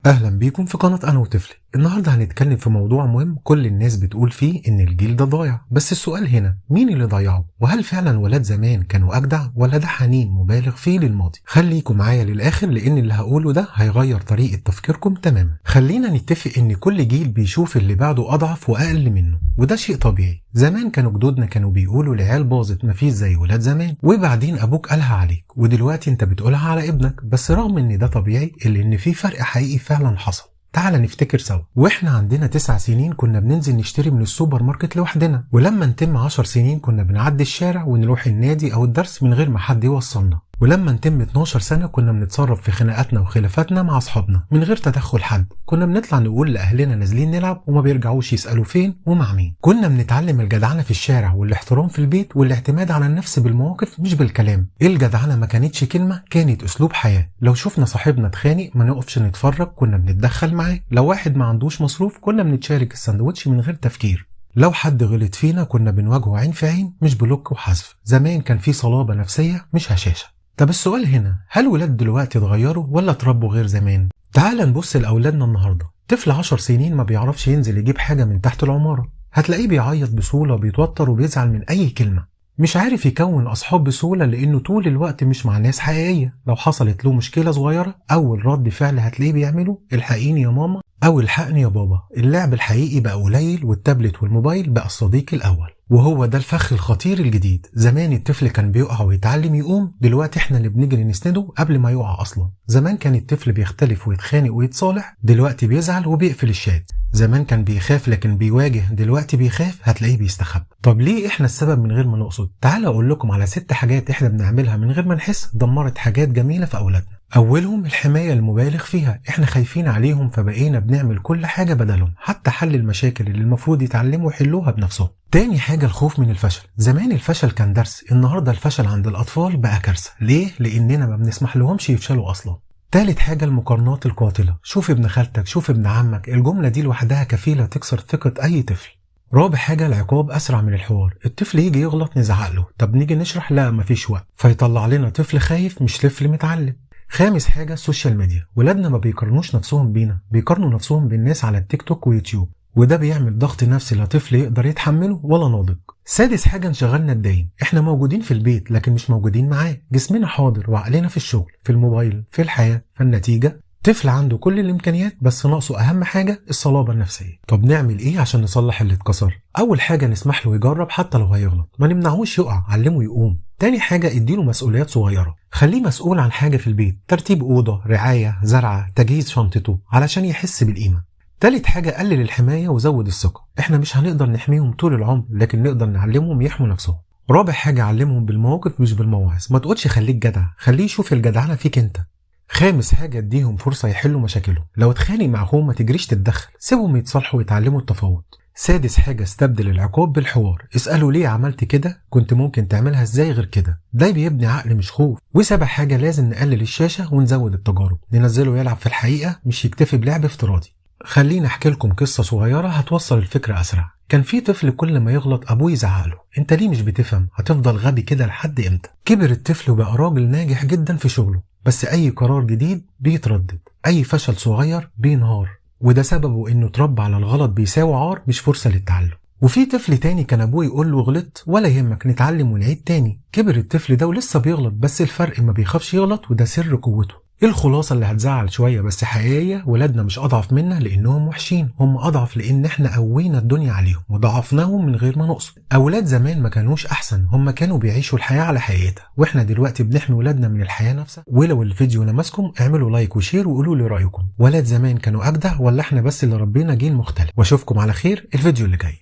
اهلا بيكم في قناة انا وطفلي. النهاردة هنتكلم في موضوع مهم كل الناس بتقول فيه ان الجيل ده ضايع، بس السؤال هنا مين اللي ضيعه؟ وهل فعلا ولاد زمان كانوا اجدع ولا ده حنين مبالغ فيه للماضي؟ خليكم معايا للاخر لان اللي هقوله ده هيغير طريقة تفكيركم تماما. خلينا نتفق ان كل جيل بيشوف اللي بعده اضعف واقل منه، وده شيء طبيعي. زمان كانوا جدودنا كانوا بيقولوا العيال باظت مفيش زي ولاد زمان، وبعدين ابوك قالها عليك ودلوقتي انت بتقولها على ابنك. بس رغم ان ده طبيعي الا ان في فرق حقيقي فعلا حصل. تعال نفتكر سوا. واحنا عندنا 9 سنين كنا بننزل نشتري من السوبر ماركت لوحدنا، ولما نتم 10 سنين كنا بنعدي الشارع ونروح النادي او الدرس من غير ما حد يوصلنا، ولما نتم 12 سنة كنا بنتصرف في خناقاتنا وخلافاتنا مع اصحابنا من غير تدخل حد، كنا بنطلع نقول لاهلنا نازلين نلعب وما بيرجعوش يسألوا فين ومع مين. كنا بنتعلم الجدعنة في الشارع والاحترام في البيت والاعتماد على النفس بالمواقف مش بالكلام. الجدعنة ما كانتش كلمة، كانت اسلوب حياة. لو شفنا صاحبنا اتخانق ما نقفش نتفرج، كنا بنتدخل معاه. لو واحد ما عندوش مصروف كنا بنتشارك السندوتش من غير تفكير. لو حد غلط فينا كنا بنواجهه عين في عين مش block وحذف. زمان كان في صلابة نفسية مش هشاشة. طب السؤال هنا، هل ولاد دلوقتي اتغيروا ولا اتربوا غير زمان؟ تعال نبص لأولادنا النهارده. طفل 10 سنين ما بيعرفش ينزل يجيب حاجة من تحت العمارة، هتلاقيه بيعيط بسهولة وبيتوتر وبيزعل من أي كلمة، مش عارف يكون أصحاب بسهولة لأنه طول الوقت مش مع ناس حقيقية. لو حصلت له مشكلة صغيرة أول رد فعل هتلاقيه بيعمله الحقيني يا ماما أو الحقني يا بابا. اللعب الحقيقي بقى قليل والتابلت والموبايل بقى الصديق الأول، وهو ده الفخ الخطير الجديد. زمان الطفل كان بيقع ويتعلم يقوم، دلوقتي احنا اللي بنجري نسنده قبل ما يقع اصلا. زمان كان الطفل بيختلف ويتخانق ويتصالح، دلوقتي بيزعل وبيقفل الشات. زمان كان بيخاف لكن بيواجه، دلوقتي بيخاف هتلاقيه بيستخبى. طب ليه احنا السبب من غير ما نقصد؟ تعال اقول لكم على 6 حاجات احنا بنعملها من غير ما نحس دمرت حاجات جميلة في اولادنا. اولهم الحماية المبالغ فيها. احنا خايفين عليهم فبقينا بنعمل كل حاجة بدلهم، حتى حل المشاكل اللي المفروض يتعلموا يحلوها بنفسهم. تاني حاجة الخوف من الفشل. زمان الفشل كان درس، النهاردة الفشل عند الأطفال بقى كارثة. ليه؟ لأننا ما بنسمح لهمش يفشلوا أصلا. تالت حاجة المقارنات القاتلة. شوف ابن خالتك، شوف ابن عمك، الجملة دي لوحدها كفيلة تكسر ثقة أي طفل. رابع حاجة العقاب أسرع من الحوار. الطفل يجي يغلط نزعق له، طب نيجي نشرح لا مفيش وقت، فيطلع لنا طفل خايف مش طفل متعلم. خامس حاجة ال social media. ولادنا ما بيقارنوش نفسهم بينا، بيقارنوا نفسهم بالناس على التيك توك ويوتيوب، وده بيعمل ضغط نفسي لا طفل يقدر يتحمله ولا ناضج. سادس حاجة انشغلنا الدايم. احنا موجودين في البيت لكن مش موجودين معاه، جسمنا حاضر وعقلنا في الشغل، في الموبايل، في الحياة. فالنتيجة طفل عنده كل الامكانيات بس ناقصه اهم حاجة الصلابة النفسية. طب نعمل ايه عشان نصلح اللي اتكسر؟ اول حاجة نسمح له يجرب حتى لو هيغلط، ما نمنعهوش يقع، علمه يقوم. تاني حاجة اديله مسؤوليات صغيرة، خليه مسؤول عن حاجة في البيت، ترتيب أوضة، رعاية، زرعة، تجهيز شنطته، علشان يحس بالقيمة. تالت حاجة قلل الحماية وزود الثقة. احنا مش هنقدر نحميهم طول العمر لكن نقدر نعلمهم يحموا نفسهم. رابع حاجة علمهم بالمواقف مش بالمواعظ، ما تقولش خليك جدع، خليه يشوف الجدعنة فيك انت. خامس حاجة اديهم فرصة يحلوا مشاكلهم. لو اتخانق مع اخوه ما تجريش تتدخل، سيبهم يتصالحوا ويتعلموا التفاوض. سادس حاجة استبدل العقاب بالحوار. اسأله ليه عملت كده، كنت ممكن تعملها ازاي غير كده، ده بيبني عقل مش خوف. وسابع حاجة لازم نقلل الشاشة ونزود التجارب، ننزله يلعب في الحقيقة مش يكتفي بلعب افتراضي. خليني احكي لكم قصة صغيرة هتوصل الفكرة اسرع. كان في طفل كل ما يغلط ابوه يزعق له، انت ليه مش بتفهم، هتفضل غبي كده لحد امتى؟ كبر الطفل وبقى راجل ناجح جدا في شغله، بس اي قرار جديد بيتردد، اي فشل صغير بينهار، وده سببه انه اتربى على الغلط بيساوي عار مش فرصة للتعلم. وفي طفل تاني كان ابوه يقول له غلطت ولا يهمك نتعلم ونعيد تاني. كبر الطفل ده ولسه بيغلط، بس الفرق ما بيخافش يغلط، وده سر قوته. الخلاصة اللي هتزعل شوية بس حقيقية، ولادنا مش أضعف منا لأنهم وحشين، هم أضعف لأن احنا قوينا الدنيا عليهم وضعفناهم من غير ما نقصد. أولاد زمان ما كانوش أحسن، هم كانوا بيعيشوا الحياة على حقيقتها، واحنا دلوقتي بنحمي ولادنا من الحياة نفسها. ولو الفيديو لمسكم اعملوا like و share وقولوا لي رأيكم، ولاد زمان كانوا أجدع ولا احنا بس اللي ربينا جيل مختلف؟ واشوفكم على خير الفيديو اللي جاي.